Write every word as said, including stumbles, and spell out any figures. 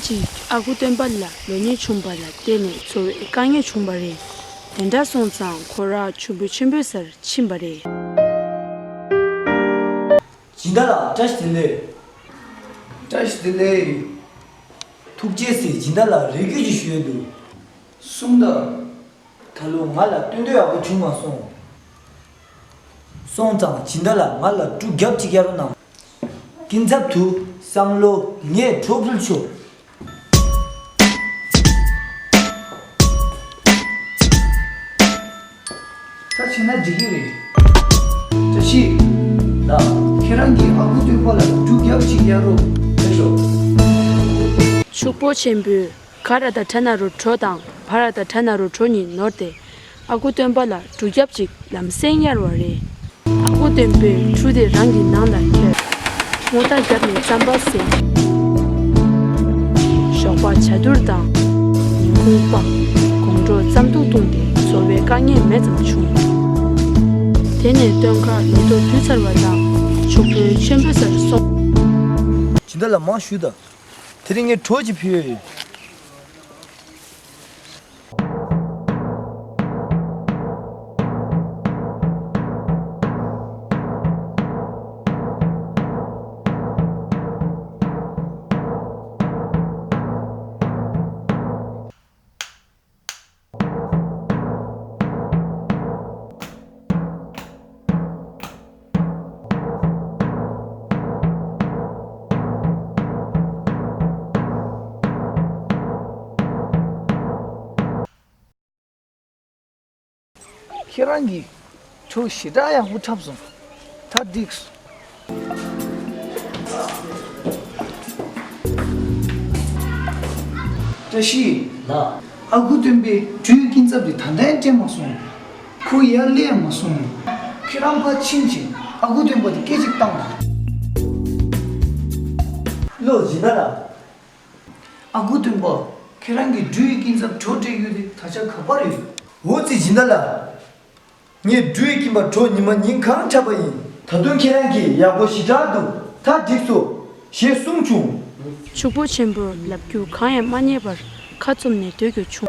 གཅིག་ཨ་ཁུ་སྟོན་པ་ལ་ལོ་ཉེས་བྱུང་བ་ལ་བརྟེན་ནས་འཚོ་བའི་དཀའ་ངལ་བྱུང་བ་རེད། དེ་འདྲ་སོང་ཙང་ཁོ་རང་ཕྱུག་པོའི་ཆེན་པོའི་སར་ཕྱིན་པ་རེད། སྦྱིན་བདག་ལགས། བཀྲ་ཤིས་བདེ་ལེགས། བཀྲ་ཤིས་བདེ་ལེགས། ཐུགས་རྗེ་ཆེ། སྦྱིན་བདག་ལགས། རེ་སྐུལ་ཅིག་ཞུ་ཡས་འདུག། གསུངས་དང་། ད་ལོ་ང་ལ་སྟོན་ཐོས་ཡག་པོ་བྱུང་མ་སོང་། སོང་ཙང་སྦྱིན་བདག་ལགས། ང་ལ་གྲུ་རྒྱབ་ཅིག་གཡར་རོགས་གནང་། སྐྱིན་ཚབ་དུ་བསམ་བློ་ངས་གྲོགས་ཕུལ་ཆོག། ད་བྱས་ན་འགྲིག་གི་རེད། བཀྲ་ཤིས། ལགས། ཁྱེད་རང་གིས་ཨ་ཁུ་སྟོན་པ་ལ་གྲུ་རྒྱབ་ཅིག་གཡར་རོགས། ལགས་སོ། ཕྱུག་པོ་ཆེན་པོས་ག་ར་དང་གྲ་ན་རུ་གྲོ་དང་བ་ར་དང་གྲ་ན་རུ་གྲོ་གཉིས་ནོར་ཏེ། ཨ་ཁུ་སྟོན་པ་ལ་གྲུ་རྒྱབ་ཅིག་ལམ་སེང་གཡར་བ་རེད། ཨ་ཁུ་སྟོན་པས་གྲུ་དེ་རང་གི་ནང་ལ་ཁྱེར། སྔོ་རྟགས་བརྒྱབ་ནས་རྩམ་པ་ཟས། ཞོགས་པ་བྱ་དུར་དང་། ཉིན་གུང་སྤགས། དགོང་དྲོ་རྩམ་ཐུག་བཏུངས་ཏེ་འཚོ་བའི་དཀའ་ངལ་མེད་ཙམ་བྱུང་། དེ་ནས་སྟོན་ཁ་ལོ་ཐོ་བུད་ཚར་བ་དང་ཕྱུག་པོའི་ཆེན་པོའི་སར་སོང་། སྦྱིན་བདག་ལགས། མར་བཞུགས་དང་། དེ་རིང་ངས་གྲོ་ཅིག་ཕུལ་ཡོད། ཁྱེད་རང་གིས་གྲུ་ཞེ་དྲག་ཡག་པོ་འཁྲབ་སོང་། ད་འགྲིགས། བཀྲ་ཤིས། ལགས། ཨ་ཁུ་སྟོན་པས་གྲུའི་སྐྱིན་ཚབ་དེ་ད་ལྟ་ཡང་སྤྲད་མ་སོང་། ཁོ་ཡར་སླེབས་ཡང་མ་སོང་། ཁྱེད་རང་ཕར་ཕྱིན་ཅིང་ཨ་ཁུ་སྟོན་པ་དེ་སྐད་ཅིག་བཏང་། ལོ། སྦྱིན་བདག་ལགས། ཨ་ཁུ་སྟོན་པ། ཁྱེད་རང་གིས་གྲུའི་སྐྱིན་ཚབ་གྲོ་སྤྲད་ཡོད་དེ་ད་ཆ་ག་པར་ཡོད། འོ་ཙི་སྦྱིན་བདག་ལགས། ངས་གྲུའི་སྐྱིན་པ་གྲོ་ཉི་མ་ཉིན་གང་འཁྲབ་པ་ཡིན། ད་དུང་ཁྱེད་རང་གིས་ཡག་པོ་ཞེ་དྲག་འདུག། ད་འགྲིགས་སོ། ཞེས་གསུངས་བྱུང་། ཕྱུག་པོ་ཆེན་པོར་ལབ་རྒྱུ་གང་ཡང་མ་རྙེད་པར་ཁ་བཙུམ་ནས་སྡོད་རྒྱུ་བྱུང་།